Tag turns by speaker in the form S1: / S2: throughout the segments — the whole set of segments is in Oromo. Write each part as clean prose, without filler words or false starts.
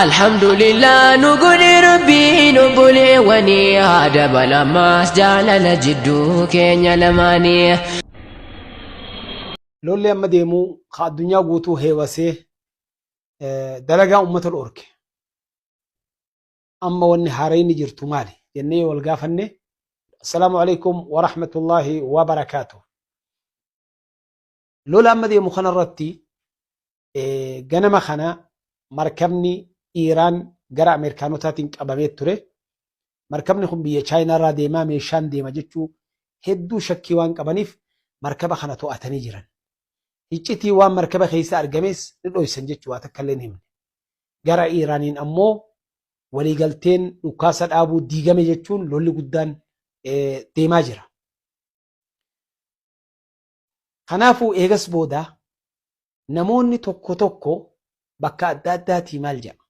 S1: Alhamdulillah nu godhe Rabbiin obboleewwanii haa dabalamaas jaalala jidduu keenya lamaanii.
S2: Lolli amma deemu ka addunyaa guutuu heewasee dalagaa ummata dhoorke. Amma wanni haarayni jirtu maali jennee yoo wal gaafanne. Assalaamu alaikum wa rahmatullahi wa barakaatuh. Lola amma deemu kanarratti ganama kana markabni Iiraan gara Ameerikaanotaatiin qabamee ture. Markabni kun biyya Chaayinaarraa deemaa meeshaan deema jechuu hedduu shakkii waan qabaniif markaba kana to'atanii jiran. Iccitii waan markaba keessa argames ni dhoysan jechuu waa takka illee hin himne. Gara Iiraaniin ammoo waliigalteen dhukaasa dhaabuu diigame jechuun lolli guddaan deemaa jira. Kanaafuu eegas booda namoonni tokko tokko bakka adda addaatii maal jedha?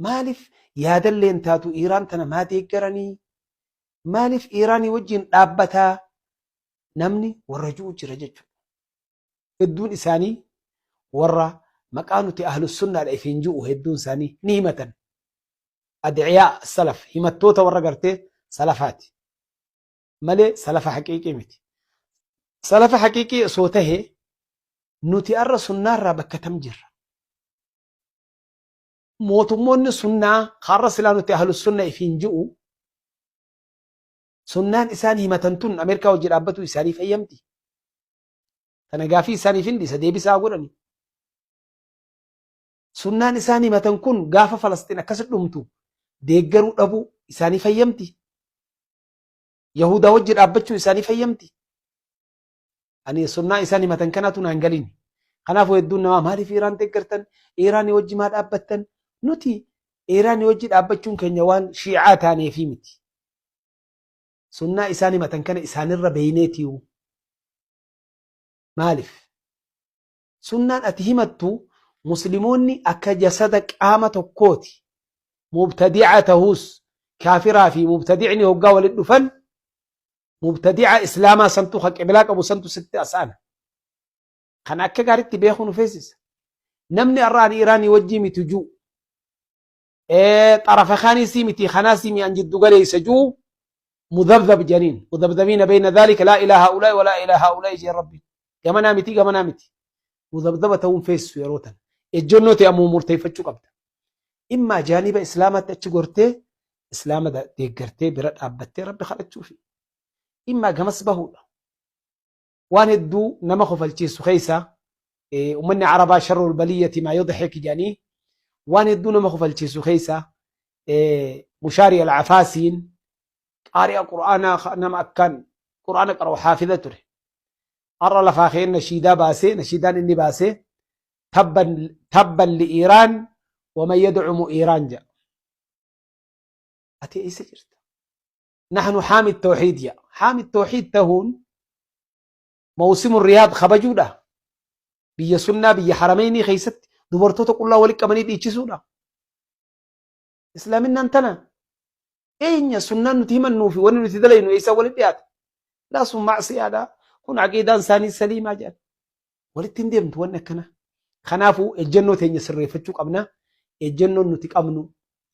S2: Maaliif yaadallee hin taatu Iiraan tana maa deeggaranii? Maaliif Iiraanii wajjin dhaabbataa? Namni warra ju'u jira jechuudha. Hedduun isaanii warra maqaa nuti ahlus sunnaadha ifiin ju'u hedduun isaanii ni himatan. Adciyaa salaf himattoota warra gartee salafaati. Malee salafa haqiiqii miti. Salafa haqiiqii osoo tahe nuti arra sunnaarraa bakka tam jirra? Mootummoonni sunnaa har'a silaa nuti ahlus sunna ifiin ji'u sunnaan isaan himatan tun Ameerikaa wajji dhaabbatu isaanii fayyamti. Tana gaafii isaaniif hin dhiisa deebisaa godhani. Sunnaan isaan himatan kun gaafa Falastiin akkas dhumtu deeggaruu dhabuu isaanii fayyamti. Yahudaa wajji dhaabbachuu isaanii fayyamti. Ani sunnaa isaan himatan kanaatu naan galini. Kanaafuu hedduun namaa maaliif Iiraan deeggartan? Iiraanii wajji maa dhaabbattan? Nuti Iiraanii wajji dhaabbachuun keenya waan shiicaa taaneefii miti. Sunnaa isaan himatan kana isaanirra beeyneetiyu. Maaliif? Sunnaan ati himattu muslimoonni akka jasada qaama tokkooti. Mubtadi'a tahuus kaafiraa fi mubtadi'ni hoggaa walitti dhufan mubtadi'a islaamaa santu ka qiblaa qabu santu sitti as aana. Kana akka gaaritti beekuu nu feesisa. Namni har'a ani Iraanii wajjii miti juu. Xarafa kaanii sii miti kanaa sii mi an jiddu galeessa juu mudhabdhab janiin. Mudhabdhabiina bayna dhaalika laa ilaa haa'ulaa'i walaa ilaa haa'ulaa'i jeen Rabbi. Gamanaa miti gamanaa miti. Mudhabdhaba ta'uun feessisu yeroo tana. Ejjennoo ta'e ammoo murteeffachuu qabda. Immaa jaaniba islaamaatti achi gortee islaama deeggartee bira dhaabbattee Rabbi kadhachuufi. Immaa gamas bahuudha. Waan hedduu nama kofalchiisu keessa ummanni Arabaa sharrul baliyyati maa yudhik jedhanii waan hedduu nama kofalchiisu keessa Mushaari al-Afaasiin qaari'a Qur'aanaa nama akkaan Qur'aana qara'u haafiza ture. Har'a lafaa ka'ee nashiidaa baasee nashiidaan inni baasee tabban tabban li Iiraan waman yadcumu Iiraan jedha. Ati eessa jirta? Nahnu haami tawxiid jedha. Haami tawxiid tahuun mawsimu Riyaad kabajuudha. Biyya sunnaa biyya harameynii keessatti dubartoota qullaa walitti qabanii dhiichisuudha. Islaaminaan tana eenyya sunnaan nuti himannuu fi wanni nuti dalaynu eessaa walitti dhiyaata. Laa sun macsiyaadha. Kun aqiidaan isaanii saliimaa jedhan. Walitti hin deemtu wanni akkana. Kanaafuu ejjennoo teenya sirreeffachuu qabna. Ejjennoon nuti qabnu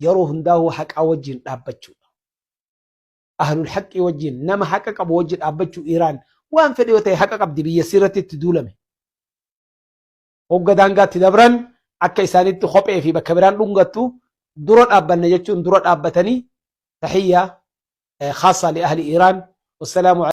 S2: yeroo hundaa'uu haqaa wajjin dhaabbachuudha. Ahlul haqqii wajjin nama haqa qabu wajjin dhaabbachuu Iiraan waan fedhe yoo ta'e haqa qabdi biyya sirratti itti duulame. Hogga daangaatti dabran akka isaanitti kophee fi bakka biraan dhungattu dura dhaabbanna jechuun dura dhaabbatanii tahiyyaa khaasa li ahli Iiraan. Wassalaamu.